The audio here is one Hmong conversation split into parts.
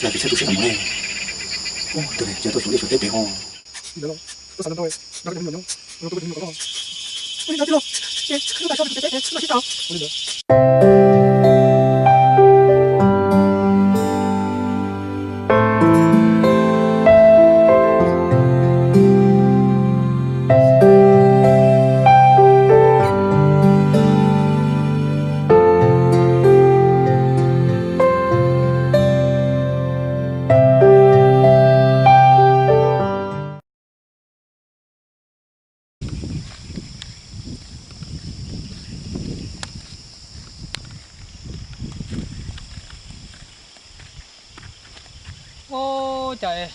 Txawm tsis txhiaj tu siab tas mus ne. Tus ne tsis tau xyuas liaj xyuas teb pem ho. Ub, cas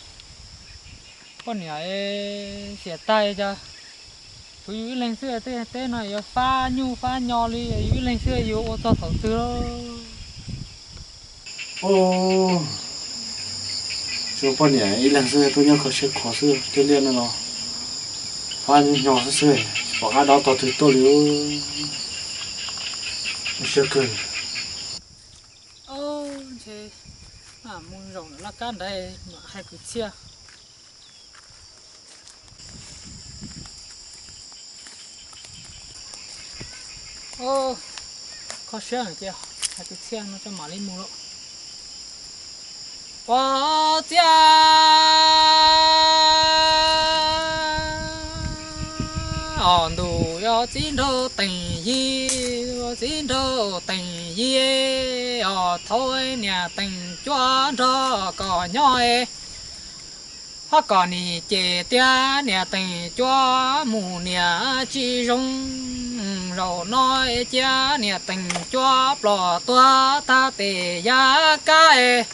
poj niam xiam tag cas tshuav yus ib leeg xwb, tej teb no yuav fab nyuj fab nyo li yus ib leeg xwb, yuav ua txog thaum twg lauj? Ub, tshuav poj niam ib leeg xwb tuaj nyob kho siab khuav xwb, tej liaj no los fab nyuj nyo xwb xwb, tsis pom qab dob tog twg tuaj li. Siab kawg. Ntshe mus zaum ntawm laj kab ntawd mam hais kwv txhiaj. Kho siab ces hais kwv txhiaj no tso mam li mus lawm. Ua ciav os, ntuj, yog txiv nraug teem yig, txiv nraug teem yig os, thaum niam teem cuab nrog koj nyob, ho koj nim cem tias niam teem cuab mus niam tsis zoo. Zaum no cia niam teem cuab ploj tuag tag tes yav kab,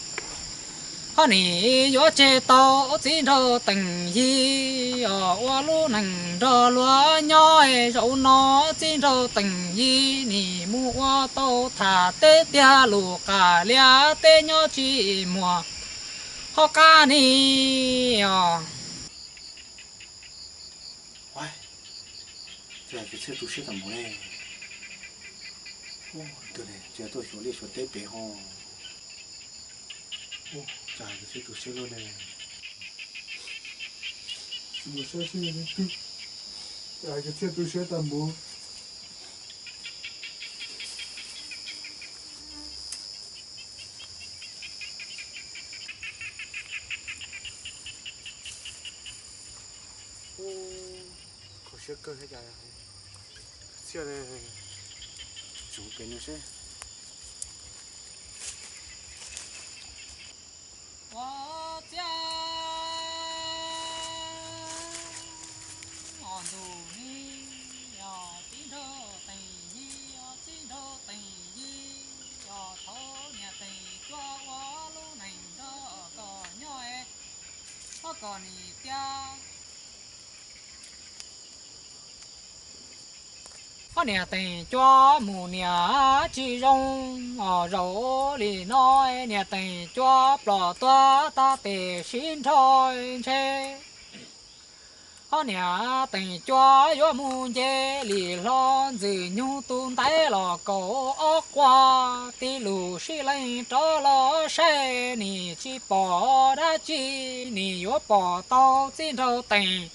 ho nim yuav tseg tau txiv nraug teem yig os, ua lub neej nrog luag nyob. Zaum no txiv nraug teem yig nim mus ua tau tham teb tiag lus qas lias teb nyob tsis muaj, ho qab ni os. Ua, cas kwv txhiaj tu siab tas mus ne. Tus ne tsis tuaj xyuas liaj xyuas teb pem ho. Ua, cas kwv txhiaj tu siab luaj ne. Tsis mus saib seb yog leej twg, cas kwv txhiaj tu siab tas mus. Kho siab kawg thiab cas, txiaj li, tsuv pem no seb. Ua ciav os, ntuj, yog txiv nraug teem yig, yog txiv nraug teem yig os, thaum niam teem cuab ua lub neej nrog koj nyob, ho koj nim tias ho niam teem cuab mus niam tsis zoo os. Zaum li no niam teem cuab ploj tuag tag tes sib nrho ntshe, ho niam teem cuab yuav mus nce li hlo ntxwg nyoog tus ntaiv los kaum ob quag. Tij lus sib leeg rov los saib nim tsis pom dab tsi, nim yuav pom tau txiv nraug teem,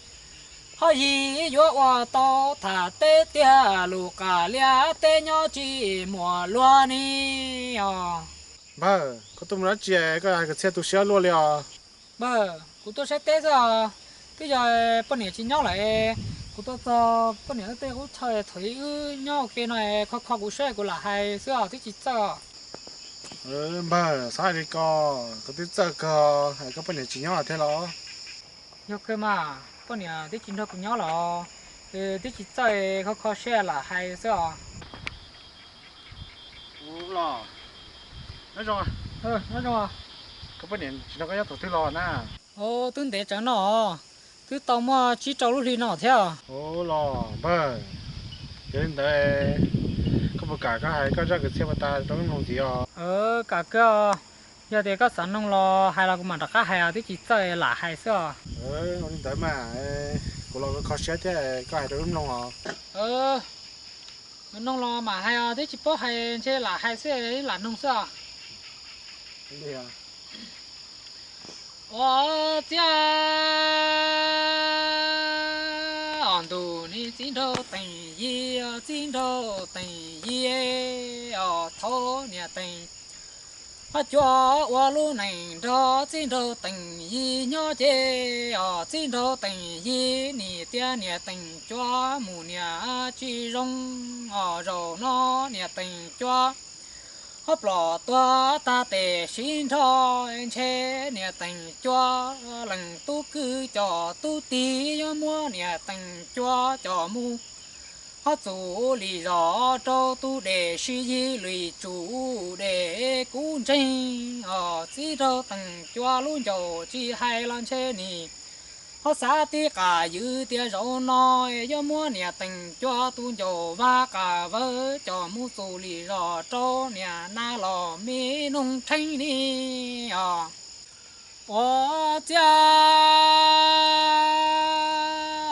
ho yig yuav ua tau tham teb tiag lus qas lias teb nyob tsis muaj luag ni os. Npawg, koj tuaj mus dab tsi koj hais kwv txhiaj tu siab luaj li os? Npawg, kuv tuaj saib teb xwb os. Twb yog poj niam tsis nyob lawm, kuv tuaj txog poj niam tej qub chaw thaum wb nyob ua ke no, kho kho kuv saib kuv lam hais xwb os, twb tsis txawj. Npawg, xav hais li ko, kuv twb txawj kawg, hais koj poj niam tsis nyob thiab los? Yog kawg mas, poj niam twb tsis nrog kuv nyob los, twb tsis txawj, kho kho siab lam hais xwb os. Los, nyob zoo. Nyob zoo. Koj poj niam tsis nrog koj nyob thaum twg los na? Twb ntev tsawv no, twb tau muaj tsib rau lub hli no thiab. Los npawg, yog li ntawd koj puas kam koj hais koj zaj kwv txhiaj puas tas rau wb mloog ntxiv os? Kam kawg, yog tias koj xav mloog los hais los kuv mam rov qab hais os, twb tsis txawj lam hais xwb os. Ua li ntawd mas, kuv los kho siab thiab, koj hais rau wb mloog os. Mloog los mam hais os, twb tsis paub hais ntshe lam hais xwb, lam mloog xwb os. Ua ciav os, ntuj ni txiv nraug Teem Yig, txiv nraug Teem Yig os, thaum niam Teem Cuab ua lub neej nrog txiv nraug Teem Yig nyob ces os, txiv nraug Teem Yig nim tias niam Teem Cuab mus niam tsis zoo os, zaum no niam Teem Cuab ho plom tuag tag tes sib nrho, ntshe niam Teem Cuab leej tub kwv cov tub tij yuav muab niam Teem Cuab coj mus ho txum li zos rau tus dej sib yig li tsum dej. Kuv ntseeg os, txiv nraug Teem Cuab lub ncauj tsis hais los ntshe nim ho xav tib qas ywm tias zaum no yuav muab niam Teem Cuab tus ncauj vag qas vawv coj mus txum li zos rau niam nab los me noog rheeb ni os. Ua ciav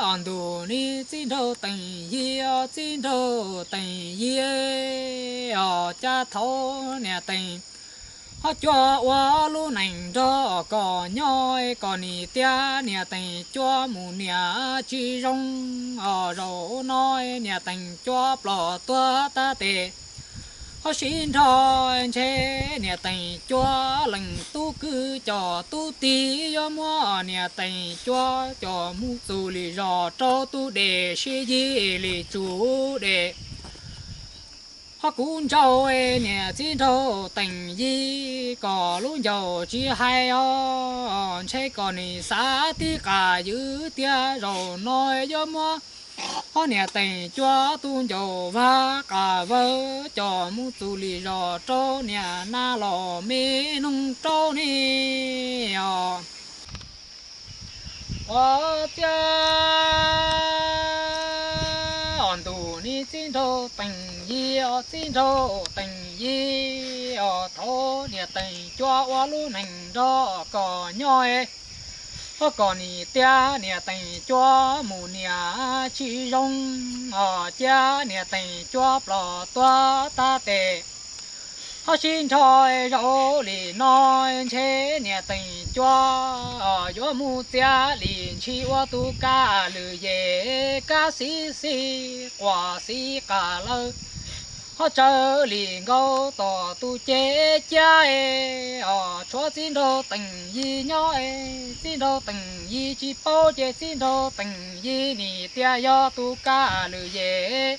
os, ntuj ni txiv nraug Teem Yig, txiv nraug Teem Yig os, cas thaum niam Teem Cuab ua lub neej nrog koj nyob, koj nim tias niam Teem Cuab mus niam tsis zoo os, zaum no niam Teem Cuab plom tuag tag tes ho sib nrho, ntshe niam Teem Cuab leej tub kwv cov tub tij yuav muab niam Teem Cuab coj mus txum li zos rau tus dej sib yig li tsum dej. Ho kuv ntseeg niam txiv nraug Teem Yig, koj lub ncauj tsis hais os, ntshe koj nim xav tib qas ywm tias zaum no yuav muab ho niam Teem Cuab tus ncauj vag qas vawv coj mus txum li zos rau niam nab los me noog rau ni os. Ua ciav os, ntuj ni txiv nraug Teem Yig, txiv nraug Teem Yig os, thaum niam Teem Cuab ua lub neej nrog koj nyob, ho koj nim tias niam Teem Cuab mus niam tsis zoo os, cia niam Teem Cuab plom tuag tag tes ho sib nrho. Zaum li no ntshe niam Teem Cuab yuav mus txiav li ntshis ua tus kab lwm yej, kab xib xis quas xib qas lawm ho tsawv li nkaus tom tus ceg ciab os. Tshuav txiv nraug Teem Yig nyob, txiv nraug Teem Yig tsis paub ces txiv nraug Teem Yig nim tias yog tus kab lwm yej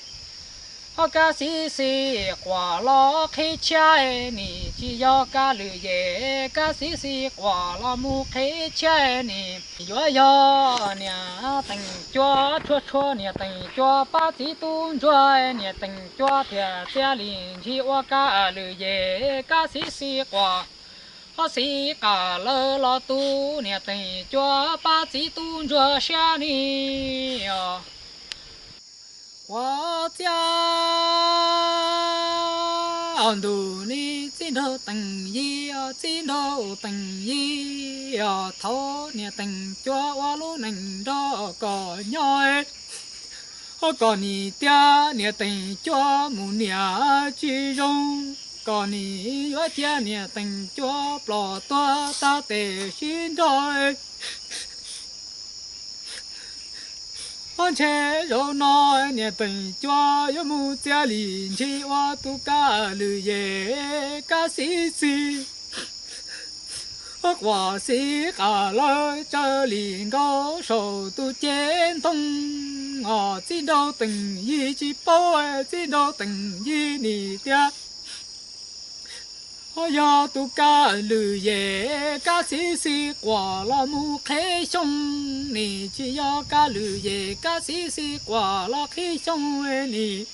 ho kab xib xis quas los qhib tshiab, nim tsis yog kab lwm yej, kab xib xis quas los mus qhib tshiab, nim yuav yog niam Teem Cuab tshuaj tshuaj niam Teem Cuab pab txiv tub ntsuag, niam Teem Cuab thiaj txiav li ntshis ua kab lwm yej, kab xib xis quas ho xib qas lawm los tu niam Teem Cuab pab txiv tub ntsuag siab ni os. Ua ciav os, ntuj ni txiv nraug Teem Yig, txiv nraug Teem Yig os, thaum niam Teem Cuab ua lub neej nrog koj nyob, ho koj nim tias niam Teem Cuab mus niam tsis zoo, koj nim yuav cia niam Teem Cuab plom tuag tag tes sib nrog. Ho ntshe zaum no niam Teem Cuab yuav mus txiav li ntshis ua tus kab lwm yej, kab xib xis quas xib qas lawm tsawv li nkaus saum tus ceg ntoo os. Txiv nraug Teem Yig tsis paub, txiv nraug Teem Yig nim tias ho yog tus kab lwm yej, kab xib xis quas los mus qhib xyoo, nim tsis yog kab lwm yej, kab xib xis quas los qhib xyoo, nim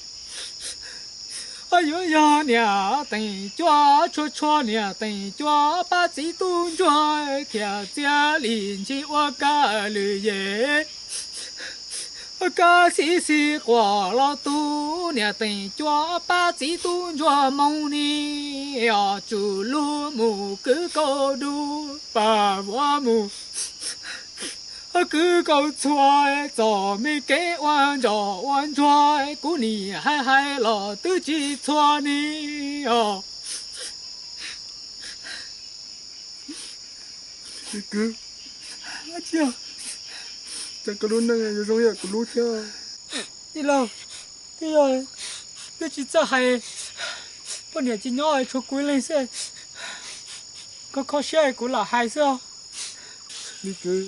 ho yuav yog niam Teem Cuab tshuaj tshuaj niam Teem Cuab pab txiv tub ntsuag thiaj txiav li ntshis ua kab lwm yej, kab xib xis quas los tu niam Teem Cuab pab txiv tub ntsuag moo ni os. Tsum lug mus kwv kaus dub, pab vuav mus kwv kaus txhua, txom me kev ua ntsoj ua ntsuag, kuv nim hais hais los twb tsis txhua ni os. Kwv, cas koj lub neej yuav zoo ib yam kuv lub thiab? Tij laug, twb yog twb tsis txawj hais, poj niam tsis nyob tshuav kuv ib leeg xwb, koj kho siab kuv lam hais xwb os. Me kwv,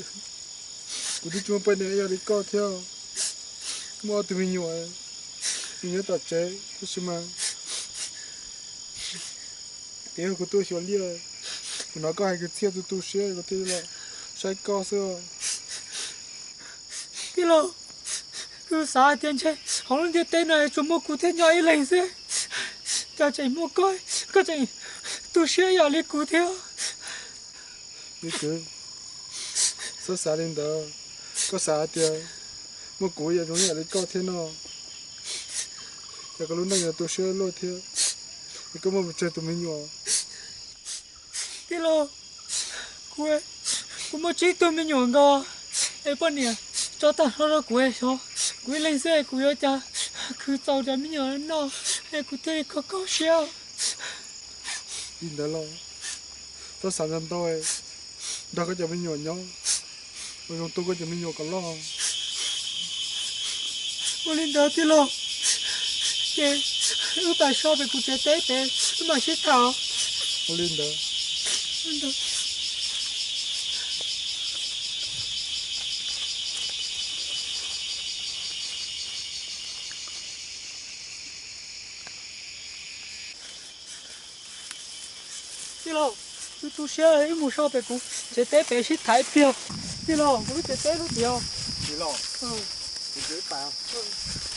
kuv twb tsis muaj poj niam ib yam li koj thiab, muaj ob tug me nyuam, nws nyob tom tsev tab sis mas tias yog kuv tuaj xyuas liaj, kuv hnov koj hais kwv txhiaj tu tu siab kuv thiaj los saib koj xwb. Tij laug, kuv xav hais tias ntshe hauv lub ntiaj teb no tsuas muaj kuv thiab nyob ib leeg xwb, cas tseem muaj koj, koj tseem tu siab ib yam li kuv thiab. Me kwv, txhob xav li ntawd, koj xav hais tias muaj kuv yam zoo ib yam li koj thiab no, cas koj lub neej yuav tu siab luaj thiab, es koj muaj pes tsawg tus me nyuam? Tij laug, kuv, kuv muaj tsib tug me nyuam nkaus, es poj niam tso tag nrho rau kuv xyov, kuv ib leeg xwb kuv yuav ua cas khwv txaus cov me nyuam noj, es kuv thiaj li kho kho siab. Li ntawd los txhob xav ntau ntau, nrog koj cov me nyuam nyob, ua zoo tu koj cov me nyuam kom loj. Ua li ntawd tij laug, ces wb pais so pem kuv tsev teb pem wb mam sib tham. Ua li ntawd. Tij laug, wb tu siab wb mus so pem kuv tsev teb pem sib tham ib pliag. Tij laug, kuv lub tsev teb lub tiag. Tij laug, kuv tsev pem.